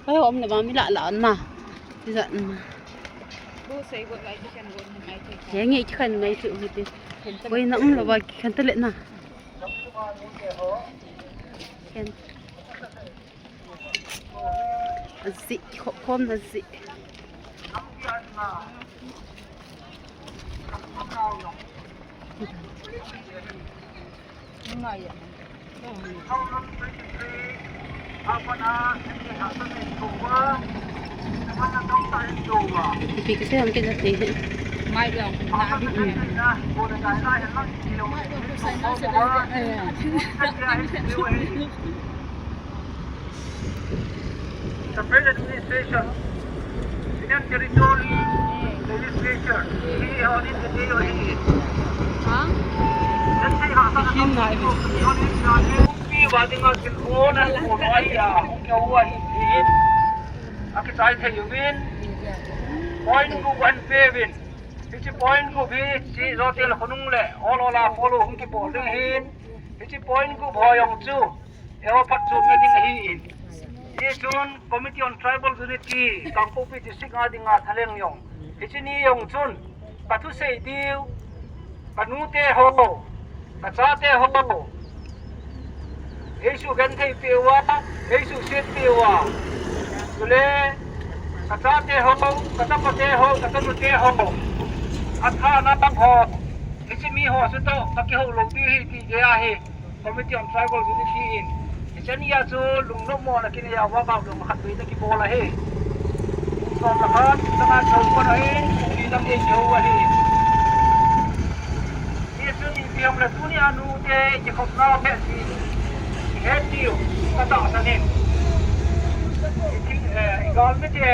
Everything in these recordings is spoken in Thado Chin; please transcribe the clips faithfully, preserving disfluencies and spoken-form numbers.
Pai om le ba mi la la na. Ti za na. He nge kikhen mai chu hiti. Koi na um lo ba kikhen ta le na. Khen. Azi, kho-, khom na zi. Pi kasi hum ke jate hain. Mai dong, na bi. Mai dong, sai na se le. Separate administration, Union Territory legislature, hi audit the day ahi. Ha? Then say ha sa. Hi ngai. Pi wa ding a kin on a ko wa ya, ko wa hi hi. A kichai thei uvin. Point gup an pe uvin. Hiche point gup hi, hiche Zotel Khonung le, ol ol a follow hung kibol ding ahin. Hiche point gup ho jong chu, eiho phatchomna ding ahin. Hichun Committee on Tribal Unity, Kangpokpi District a dinga thalheng jong. Hiche ni jong chun, ka thusei diu, ka nute ho, ka chate ho, ei sugenthei peh uva, ei suhset peh uva. Chule, ka chate ho, ka chapate ho, ka chanute ho. Athana bang ho, hiche mi ho chu toh, ka kihou lou diu ahi ti gei ahi. Committee on Tribal Unity in, hiche nia chu lungnop mona kinei a, walkout jong khatvei na kibol ahi. Som le khat, sanga chou kon ahi, ni lam e chou ahi. Hichun ipi ham le tunia nute kikhopna u ahi ti, ihet diu, ka tahsan in. I, eh, i galmi te,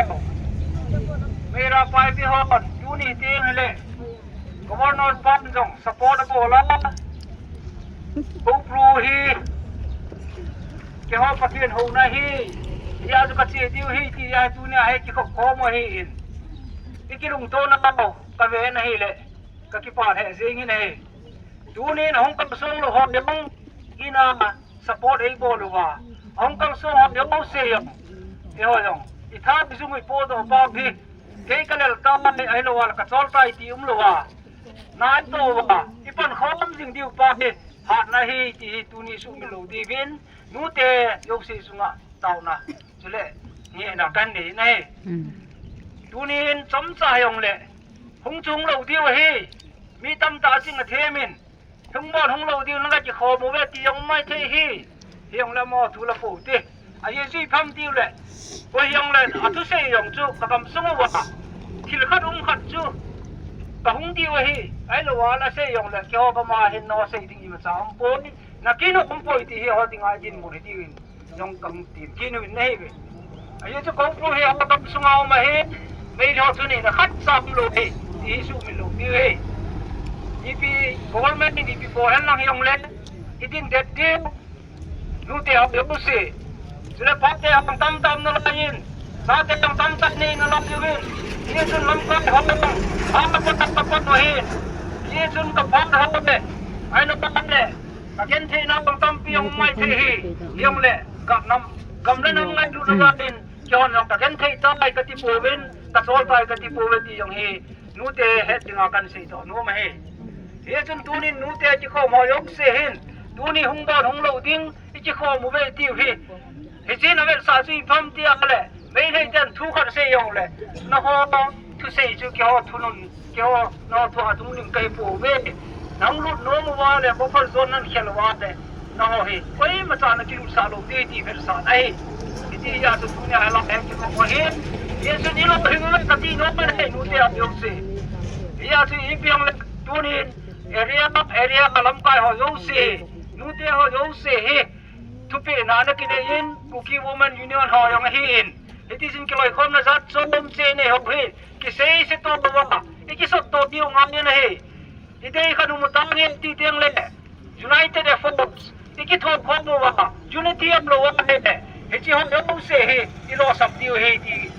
Meira Paibi hon, tuni teng le, Governor pan jong support abol a. Kopru hi, keiho Pathen houna ahi. Hijeh chun kache diu ahi, tia tunia hi kikhop khom u ahin. I kilungtona u, kave na ahile, kakipah lheh jeng in ahi. Tunin ahung kalsong lou ho jong, ina support eibol uva. Ahung kalsong ho jouse jong, eiho jong, i tha i jung i podoh pau hi, kei ka lel tai, ahilou le ka chol tai ti umlou a, na i to uva, i pankhom jing diu pa hi, hatna ahi ti hi tuni sumil lou diuvin, nute jouse chunga taona, chule, ngehna kanei ahi. Hmm. Tunin chomcha jong le, hung chung lou diu ahi, mi tamtah ching a them in, Hung bon hung lou diu, nang ka kikhom uve ti jong um maithei ahi. Hijongle mo thu la pou te. Ajeh chu ipi ham tiu le, koi hijongle, athusei jong chu ka gamsung uva, thil khat um khat chu ka hung diu ahi. Ahilou le asei jongle, keiho koma hin na sei ding imacha um poi. Na kin um poi ti hi ho dinga dinmun hi diuvin jong kahung tim kit uvin ahi ve. Ajeh chu Kopru hi ho gamsunga um ahi, Meitei ho chu neina khatcha umlou ahi, ti hi sumil lou diu ahi. Ipi government in ipi bol hen lang hijongle, i din det diu, nute ho jouse. Chule pate ho tamtah um nalai in, chate ho tamtah nei nalai uvin, hichun lamkai ho, ha, ka pat, ka pat u ahi. Hichun ka phat ho le, ahilou le, ka gentheina jong tampi jong um maithei ahi, hijongle, ka nam, gam le nam ngailutna jal in, keihon jong ka genthei tai kati pouvin, ka chol tai kati pouve ti jong hi, nute het dinga kahin seidoh nom ahi. Hichun tunin nute kikhom ho jouse hin, tuni hung bon hung lou ding, i kikhom uve tiu hi. Hichea vetsah chu ipi ham tia le, Meitei ten thu khat sei jongle, nangho thusei chu keiho thunun, keiho, nangho thu a thunun kahi pouve. Nang lut nom uva le, buffer zone nan khel uva le, nangho hi koimacha na kilutsah lou ding ti vetsahna ahi. Hiti a chu tunia hi la heng kikhom u ahi. Hichun i lung hing uve kati nom ahi, nute ho jouse. Hijeh chun ipi ham le, tunin area, area a lamkai ho jouse, nute ho jouse hi, thupehna na kinei in, Kuki Women Union ho jong ahin. Hitichun kiloikhomna jat chom cheh nei ho hi, kisei se to louva, i kisot to diu ngai in ahi. I dei khat um u tange ti teng le, united efforts, i kithokhom uva, unity umlou ahile, hiche ho jouse hi, i losam diu ahi ti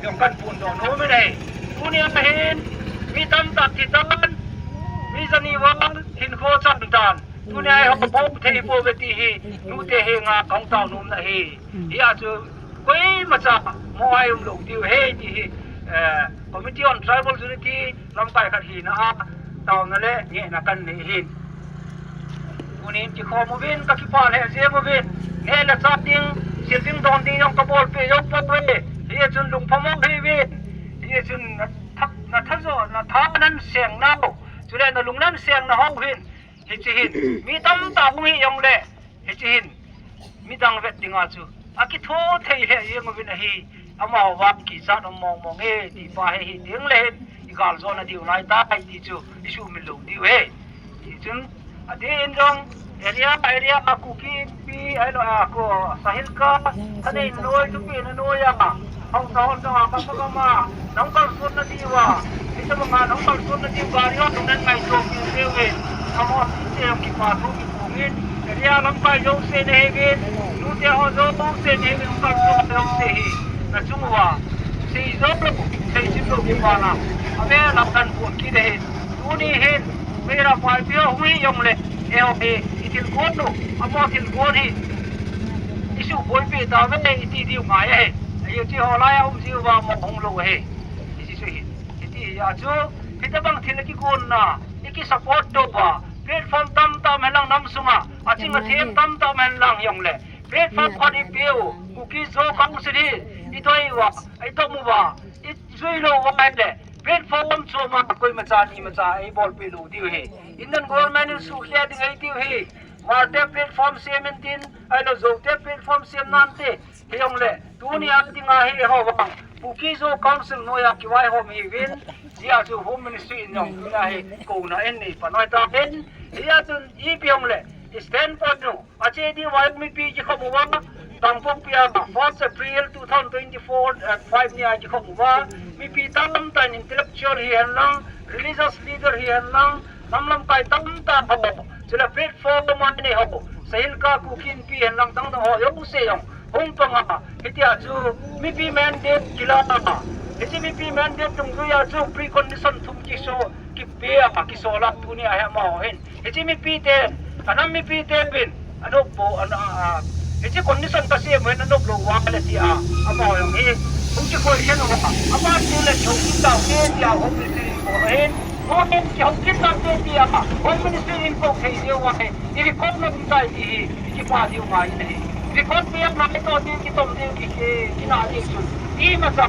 jong kahin phondoh nom in ahi. Tunia hin, mi tamtah thi tan, mi jani val hinkho chan tan. Tunia eiho bol thei pouve ti hi, nute henga kahung tao nomna ahi. Hijeh chun, Koimacha mo a um lou diu ahi ti hi, eh, Committee on Tribal Unity lamkai khat hina a taona le ngehna kanei ahin. Tunin kikhom uvin, kakipah lheh jeng uvin, neh le chah ding, sil ding don ding jong kabolpeh jou pouve. Hichun lungphamo hiuvin. Hichun natha, natha jo, natha nan seng nau, chule nalung nan seng nau hin. Hiche hin mi tamtah hung hi jongle, hiche hin midang vet dinga chu akitho thei lheh jeng uvin ahi. Amaho vang kichat um mong mong e ti pa hi, hi ding le hin i galjona diu lai tai ti chu i sumil lou diu ahi. Tichun, adin jong, area, area a Kuki Inpi, ahilou a ko, Sahilka, thanei noi, thupi na noi a, haosa hon jong a, kapa kama, nahung kalson na diuva, hitabanga nahung kalson na diu gari ho, nahung ngaito kit diu ve. Amaho jouse jong kipa thu kiphongin, area lamkai jouse nahiuvin, nute ho jouse nahiuvin, nahung kalson jouse hi, nachung uva sei jou lou, seisim lou kipana, avela kaphong kit ahi. Tuni hin, Meira Paipi ho hung hi jongle, eiho hi i thilgon u, amaho thilgon hi i suhboipi tauve iti diu ngai ahi. Hiche ho laiya um jiuva mo hung lou ahi. Hiche chu hi, hiti hi a chu, hitabang thil kigonna i kisupport touva, platform tamtah um henlang nam sunga, aching athem tamtah um henlang jongle, platform khat i peu, Kuki Zo Council hi i doi uva, i tom uva, i jui lou uva ahile, platform choma koimachan imacha eibolpeh lou diu ahi. Indian government in suhkhel ding ahi tiu ahi. Hmar te platform sem intin, ahilou Zo te platform sem nante. Hijongle, tunia dinga hi eiho vang Kuki Zo Council noiya kivaihom ihiuvin, hijeh chun Home Ministry in jong tunia hi kouna einei pan u ahitan, hijeh chun ipi jongle, standpoint u ache diuva mipi kikhom uva, Kangpokpi a first April two thousand twenty-four, eh, five nia kikhom uva, mipi tamtah in intellectual hihen lang, religious leader hihen lang, nam lamkai tamtah ho, chule platform a inei ho, Sahilka Kuki Inpi hihen lang dangdang ho jouse jong hung panga, hitia chu mipi mandate kila a, hiche mipi mandate dungjuiya chu precondition thum kiso, kipe a, kisol a, tunia hi amaho hin, hiche mipi ten, anam mipi ten vin, anop bou, an, a, a, hiche condition kasem u hin anop lou uva le tia, amaho jong hi hung kikhoi khen uva, aban teng le kihou kit taute tia Home Ministry in bol ahin, tunin kihou kit taute tia Home Ministry in kou thei jeh uva hi, i record na um tai ti hi, i kipa diu ngai ahi. Record pia nai toh ding, kitom ding, ki, ki, kina ding chun, imacha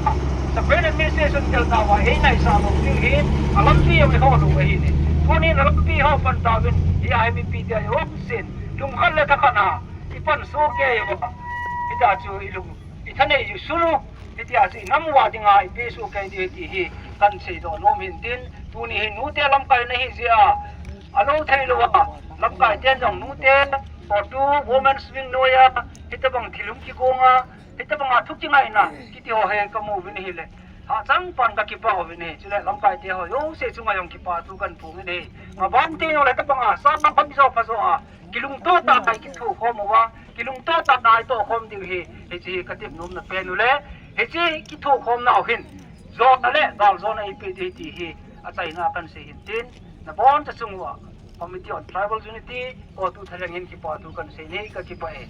separate administration tel tauva einaisah lou diu ahi. Alampi jong iho lou ahi ne. Tunin alampi ho pan tauvin, hia hi mipi tia jong sin, lungkhat le thakhat a ipan sohkei uva, hitia chu ilung, ithanei u sulu, hitia chu inam uva dinga ipe sohkei diu ahi ti hi kahin seidoh nom in tin, tuni hi nute lamkai nahi jeh a, alou thei louva, lamkai ten jong nute, O two Women's Wing noiya, hitabang thil hung kigonga, hitabanga thu kingaina kiti ho hi kamu uvin ahile, hachang pan kakipah uvin ahi. Chule lamkai te ho jouse chunga jong kipa thu kahin phong in ahi. Maban teng jongle tabanga sa lam pha jo pha jo a, kilungto tah a ikithokhom uva, kilungto tah a itohkhom diu ahi, hiche hi katep nomna pen u le, hiche kithokhomna u hin jona le galjona eipeh ding ahi ti hi achaina kahin sei hin tin, naboncha chung uva Committee on Tribal Unity, O two thalheng in kipa thu kahin sei in ahi, kakipah e.